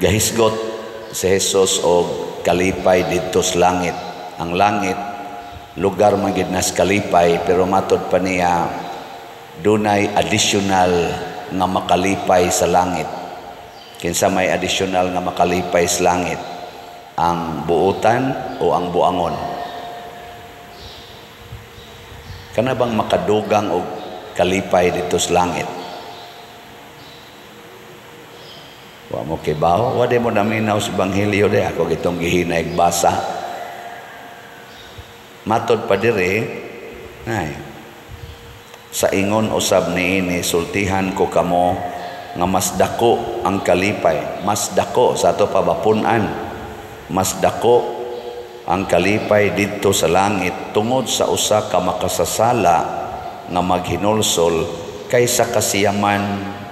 Gahisgot si Jesus og kalipay didto sa langit. Ang langit lugar man gid nas kalipay, pero matod pa niya dunay additional nga makalipay sa langit. Kinsa may additional nga makalipay sa langit? Ang buutan o ang buangon? Kana bang makadugang og kalipay didto sa langit? Wa mo kibaw, wa di mo naminaw sa ebanghelyo di ako gitong gihinay basa. Matod pa diri ay sa ingon usab niini, sultihan ko kamo nga mas dako ang kalipay, mas dako sa ato pabapun-an, mas dako ang kalipay didto sa langit tungod sa usa ka makasasala nga maghinulsol kaysa kasiyaman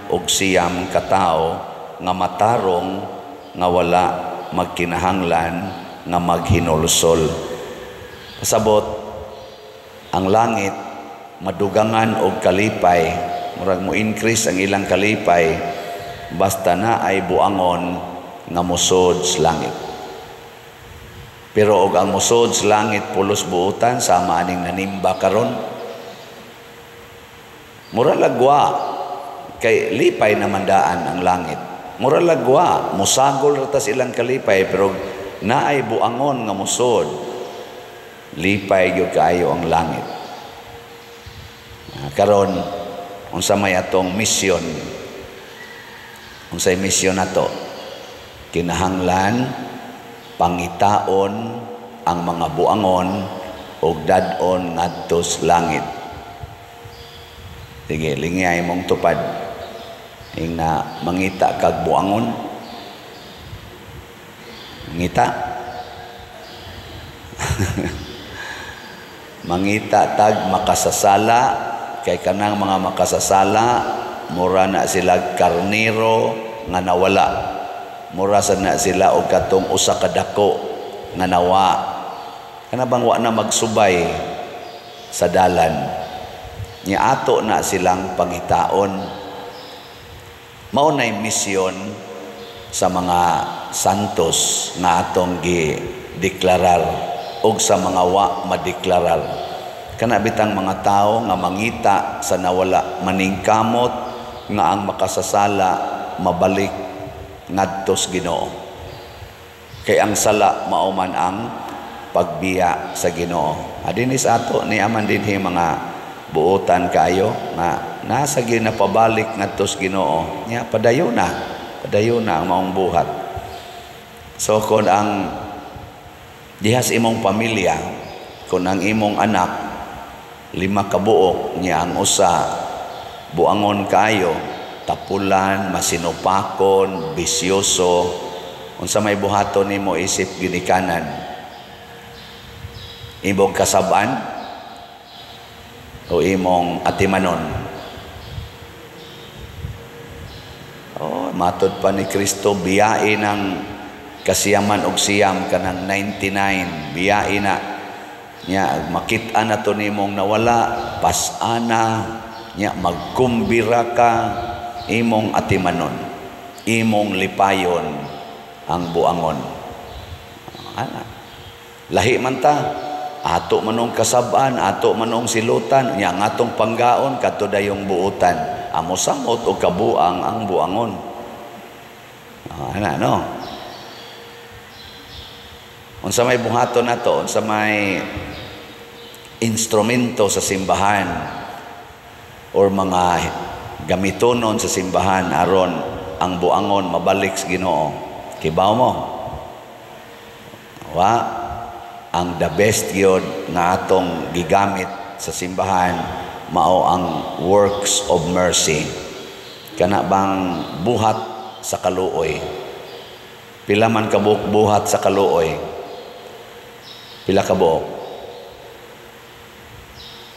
og 9 ka tawo nga matarong nga wala magkinahanglan nga maghinulsol. Pasabot, ang langit madugangan og kalipay, murag mo increase ang ilang kalipay basta na ay buangon nga mosod sa langit. Pero og ang mosod sa langit pulos buutan, sama aning nanimba karon, mura lagwa kay lipay naman daan ang langit. Mura lagwa mosagol ra tas ilang kalipay, pero naay buangon nga mosod, lipay gyud kaayo ang langit. Karon unsa may atong misyon? Unsay misyon nato? Kinahanglan pangitaon ang mga buangon og dad-on ngadto sa langit. Sige, lingay mong tupad. Ing na mangita kag buangon. Mangita. Mangita tag makasasala, kay kanang mga makasasala mura na sila karniro nga nawala. Mura sa na sila og katong usa ka dako nga nawa. Kana bang wa na magsubay sa dalan. Nya ato na silang pangitaon. Mao nay misyon sa mga santos nga atong gideklarar og sa mga wa madeklarar. Kana bitang mga tawo nga mangita sa nawala, maningkamot nga ang makasasala mabalik ngadto sa Ginoo. Kay ang sala mao man ang pagbiya sa Ginoo. Adinis ato ni aman dinhi mga buotan kayo nga nasa gyud na pabalik ngadto sa Ginoo. Nya padayon na ang maong buhat. So kon ang dihas imong pamilya, kon ang imong anak 5 ka buok, nya ang usa buangon kayo, tapulan, masinupakon, bisyoso, unsa may buhaton nimo isip ginikanan? Imong kasab-an o imong atimanon? Oh, matod pa ni Kristo, biyain ang kasiyaman og siyam kanang 99, biyain na. Nya makit-an na to nimong nawala, pas-ana, nya magkumbira ka, imong atimanon, imong lipayon ang buangon. Ana. Lahi man ta, ato manong kasab-an, ato manong silutan, nya ang atong panggaon kadto dayong buotan. Amo samot og kabuang ang buangon. Ana no. Unsa may buhaton nato, unsa may instrumento sa simbahan or mga gamitonon sa simbahan aron ang buangon mabalik sa Ginoo? Kibaw mo? Wa, ang the best gyud nga atong gigamit sa simbahan mao ang works of mercy. Kana bang buhat sa kaluoy? Pila man kabuok buhat sa kaluoy? Pila ka buok?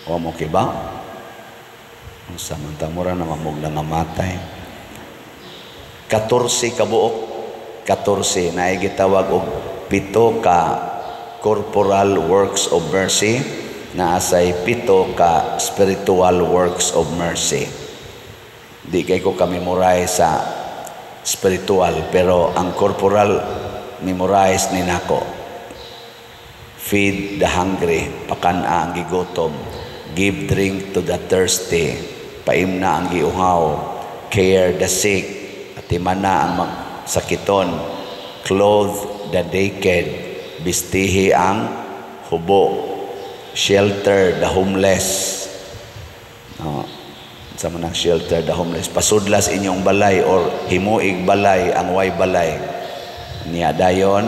O mo kiba? Unsa man ta, mura na mamog na nga matay. 14 ka buok. 14 na gitawag og 7 ka corporal works of mercy, naa say 7 ka spiritual works of mercy. Di kay ko kamemorize sa spiritual, pero ang corporal memorize ni nako. Feed the hungry, pakan-a ang gigutom. Give drink to the thirsty, paimna ang giuhaw. Care the sick, atimana ang sakiton. Clothe the naked, bistihi ang hubo. Shelter the homeless. No, sa man ang shelter the homeless? Pasudlas inyong balay or himuig balay ang way balay. Niya dayon,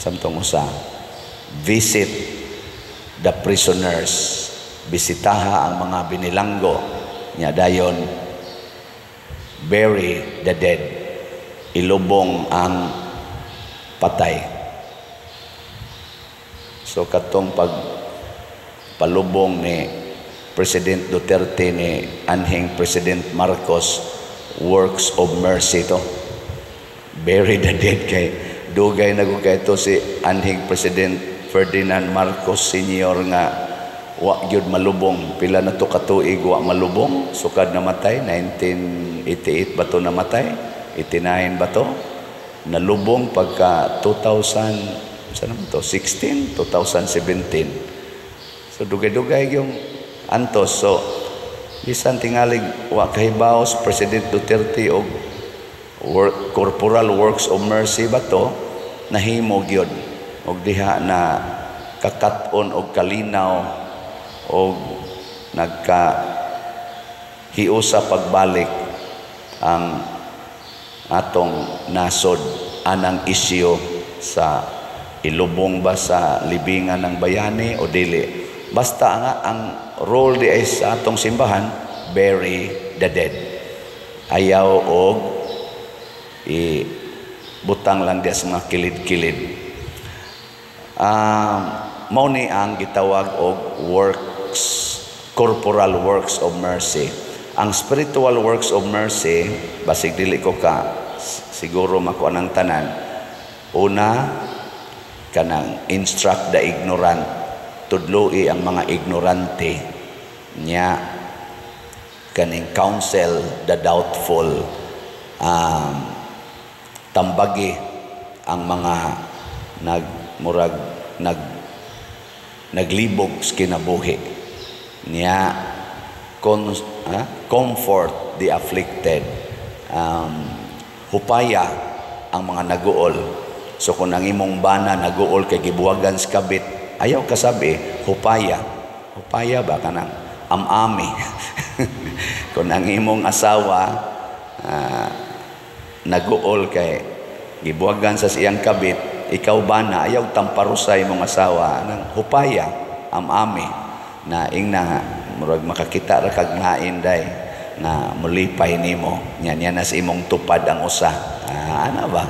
samtong usa, visit the prisoners, bisitaha ang mga binilanggo. Niya dayon, bury the dead, ilubong ang patay. So katong pag palubong ni President Duterte ni anhing President Marcos, works of mercy to. Bury the dead kay dugay na kay to si anhing President Ferdinand Marcos Sr. nga wa gyud malubong. Pila na to katuig wa malubong sukad namatay? 1988 ba to namatay? 89 ba to? Nalubong pagka 2000 sa naman to, 16, 2017. So dugay-dugay yung antos. So bisan tingalig wa kahibaw President Duterte og work, corporal works of mercy ba to, nahimo gyud og diha na kakat-on og kalinaw og nagka hiusa pagbalik ang atong nasod anang isyu sa ilubong ba sa libingan ng bayani o dili. Basta nga ang role di ay sa atong simbahan, bury the dead. Ayaw og i butang lang di sa mga kilid-kilid. Mao ni ang gitawag og works, corporal works of mercy. Ang spiritual works of mercy, basig dili ko ka siguro makuha ng tanan. Una, kanang instruct the ignorant, tudloi ang mga ignorante. Nya kaning counsel the doubtful, tambagi ang mga nagmurag naglibog sa kinabuhi. Niya comfort the afflicted, hupaya ang mga naguol. So kung ang imong bana naguol kay gibuwagan sa kabit, ayaw kasabi, hupaya. Hupaya ba, kanang amami. Kung ang imong asawa naguol kay gibuwagan sa siyang kabit, ikaw bana, ayaw tamparusa imong asawa nang hupaya, amami na ingna murag makakita ra kag lain day na mulipay nimo nya niya na sa imong tupad ang usa. Ana ba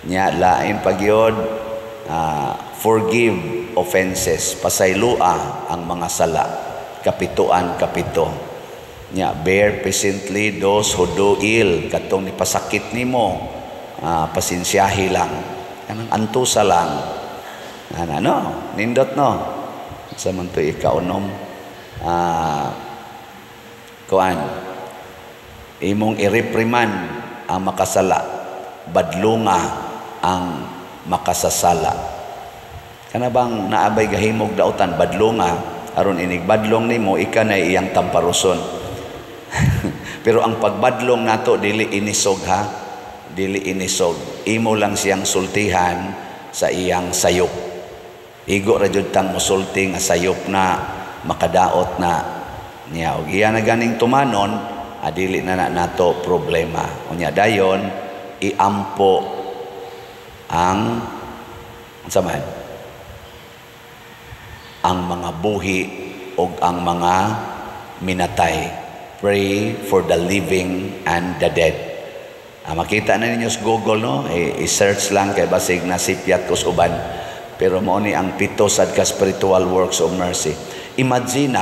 nya lain pagyod, forgive offenses, pasaylua ang mga sala, kapituan kapito. Nya bear patiently those who do ill, katong nipasakit nimo, pasensyahi lang, kanang antusa lang ana, no? Nindot, no? Sa man to ikaunom, kuan, imong i-reprimand ang makasala, badlunga ang makasasala. Kana bang naabay gahimog dautan, badlunga, aron inig badlong nimo, ika na iyang tamparuson. Pero ang pagbadlong nato dili inisog ha, dili inisog. Imo lang siyang sultihan sa iyang sayop. Igo ra jud tang musulti nga sayop na makadaot na niya og iya na ganing tumanon, adili na na nato problema. Unya dayon iampo ang unsa man ang mga buhi og ang mga minatay. Pray for the living and the dead. Makita na ninyo sa Google, no? I-search lang kay basig nasipyat ko sa uban. Pero mao ni ang pito sad ka spiritual works of mercy. Imagine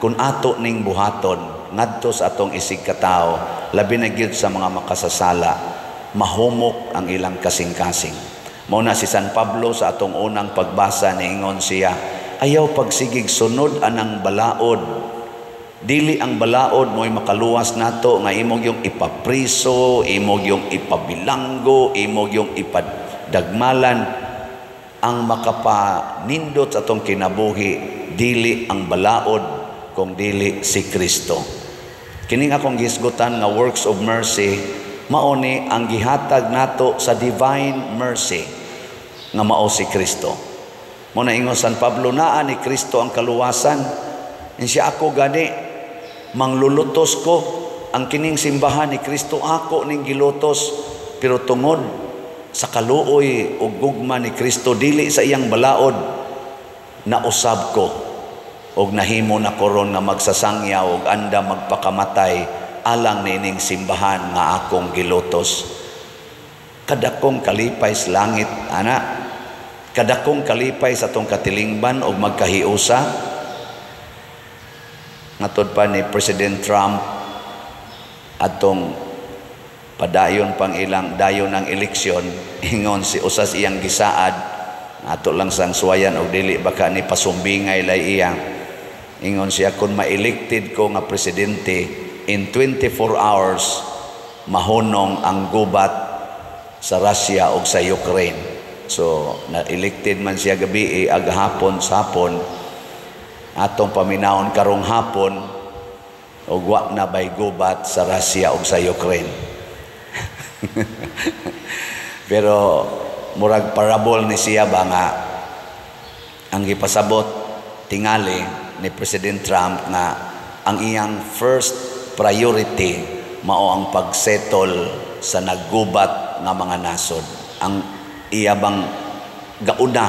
kung ato ning buhaton ngadto sa atong isig katawo, labi na gyud sa mga makasasala, mahumok ang ilang kasing-kasing. Mao na si San Pablo sa atong unang pagbasa, niingon siya, ayaw pagsigig sunod anang balaod. Dili ang balaod mo'y makaluwas nato nga imong yung ipapriso, imong yung ipabilanggo, imong yung ipadagmalan. Ang makapanindot sa atong kinabuhi, dili ang balaod kung dili si Kristo. Kining akong gisgutan nga works of mercy, mao ni ang gihatag nato sa divine mercy nga mao si Kristo. Mo na ingon San Pablo, naa ni Kristo ang kaluwasan. Siya, "Ako gani manglulutos ko, ang kining simbahan ni Kristo ako ning gilutos," pero tungod sa kaluoy ug gugma ni Kristo, dili sa iyang balaod, nausab ko og nahimo na koron nga magsasangyaw og andam magpakamatay alang niining simbahan nga akong gilutos. Kadakong kalipay sa langit ana, kadakong kalipay sa atong katilingban og magkahiusa. Ngatod pa ni President Trump atong padayon pang ilang dayon ang eleksyon, ingon si usas iyang gisaad, ato lang sang suwayan og dili baka ni pasumbingay lay iya. Ingon siya, "Kung ma-elected ko nga presidente, in 24 hours mahunong ang gubat sa Russia ug sa Ukraine." So na-elected man siya gabi, aghapon sa hapon, atong paminawon karong hapon ug wa na bay gubat sa Russia ug sa Ukraine. Pero murag parable ni siya ba nga ang gipasabot tingali ni President Trump nga ang iyang first priority mao ang pagsettle sa naggubat nga mga nasod. Ang iya bang gauna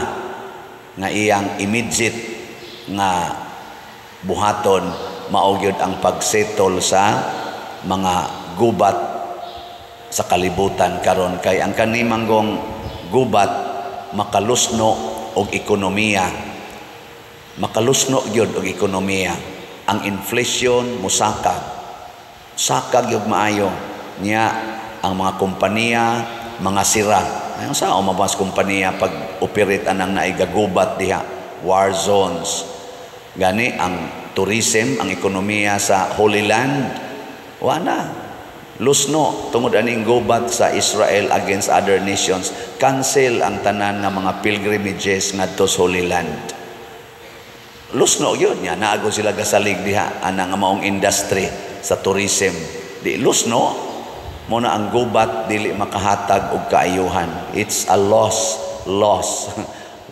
nga iyang immediate nga buhaton mao gyud ang pagsettle sa mga gubat sa kalibutan karon, kay ang kanimanggong gubat makalusno og ekonomiya, makalusno gyud og ekonomiya. Ang inflation musaka, saka gyud maayo niya. Ang mga kompanya mga sira. Ayon sa mabas kompanya pag operate anang naigagubat diha, war zones gani. Ang tourism, ang ekonomiya sa Holy Land, wa na, lusno tungod aning gubat sa Israel against other nations. Cancel ang tanan nga mga pilgrimages ngadto sa Holy Land. Lusno yun niya, naago sila gasalig diha ana nga maong industry sa tourism, di lusno mo na. Ang gubat dili makahatag og kaayuhan. It's a loss loss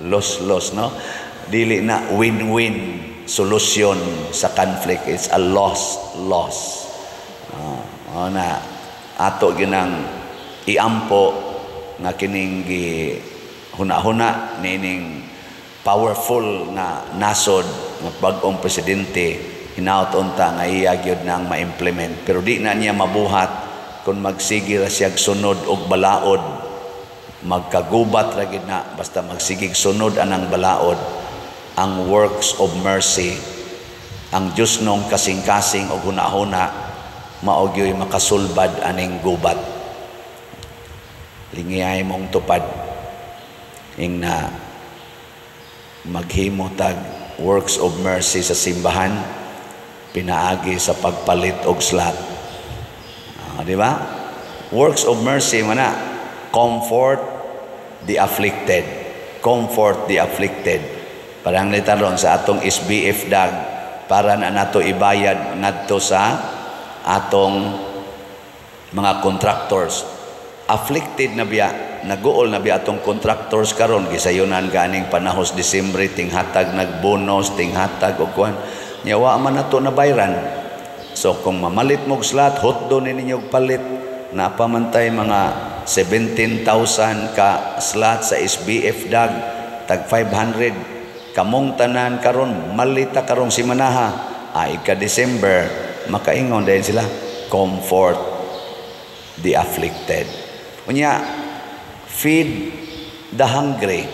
loss loss, no? Dili na win-win solution sa conflict. It's a loss loss. Na ato ginang iampo nga kining gi huna-huna nining powerful nga nasod nga bag-ong presidente, hinaut unta nga iya gyud nang ma-implement. Pero di na niya mabuhat kung magsige ra siya sunod og balaod. Magkagubat ra gid na basta magsigig sunod anang balaod. Ang works of mercy, ang Diyos nong kasing-kasing og hunahuna, mao gyoy makasulbad aning gubat. Lingiyay mong tupad ing na maghimo tag works of mercy sa simbahan pinaagi sa pagpalit og slot. Di ba? Works of mercy man na comfort the afflicted. Comfort the afflicted. Parang ron sa atong SBF dag para na nato ibayad ngadto sa atong mga contractors. Afflicted na biya, naguol na biya atong contractors karon, gisayunan ganing panahos Disyembre, tinghatag nagbonus, tinghatag og kuan nya, wa man nato na bayran. So kung mamalit mo slot, hotdo ni ninyo palit. Napamantay mga 17,000 ka slot sa SBF dag, tag 500 kamong tanan karon, malita karong simanaha ay ka December, makaingon din sila, comfort the afflicted. Unya, feed the hungry.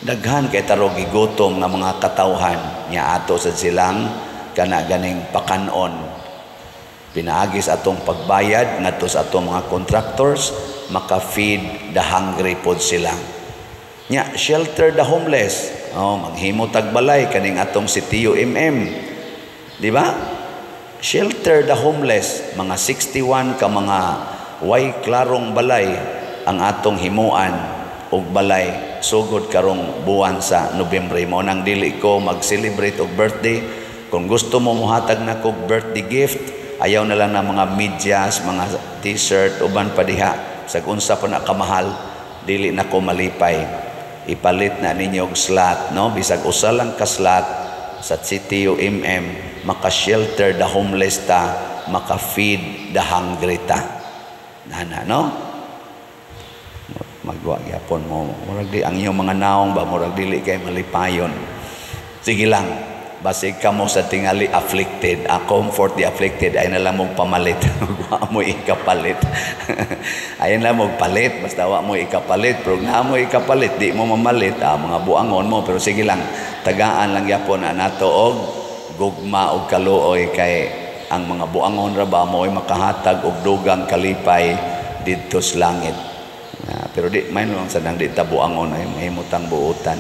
Daghan kay tarog gigutom nga mga katawhan nya ato sa silang kana ganing pakanon pinaagi sa atong pagbayad ngadto sa atong mga contractors, maka-feed the hungry pod sila. Nya, shelter the homeless. Oh, manghimo tagbalay kaning atong si TUMM, di ba? Shelter the homeless, mga 61 ka mga way klarong balay ang atong himuan og balay sugod karong buwan sa Nobyembre. Mao nang dili ko mag-celebrate og birthday. Kung gusto mo muhatag na kog birthday gift, ayaw na lang na mga medyas, mga T-shirt, uban pa diha. Sa unsa pa na kamahal, dili na ko malipay. Ipalit na ninyo og slot, no? Bisag usa lang ka slot sa CTUMM, maka-shelter the homeless ta, maka-feed the hungry ta. Nana, no? Magwa gyapon mo. Murag di ang inyong mga naong ba, murag dili kay malipayon. Sige lang. Basig kamo sa tingali afflicted. A comfort the afflicted ay na lang mong pamalit. Wa mo ikapalit. Ay na lang mong palit. Basta wa mo ikapalit. Pero nga mo ikapalit, di mo mamalit. Ah, mga buangon mo. Pero sige lang. Tagaan lang gyapon na nato og gugma og kaluoy kay ang mga buangon ra ba mo ay makahatag og dugang kalipay didto sa langit. Pero di may lang sa nang di ta buangon ay mahimutang buutan.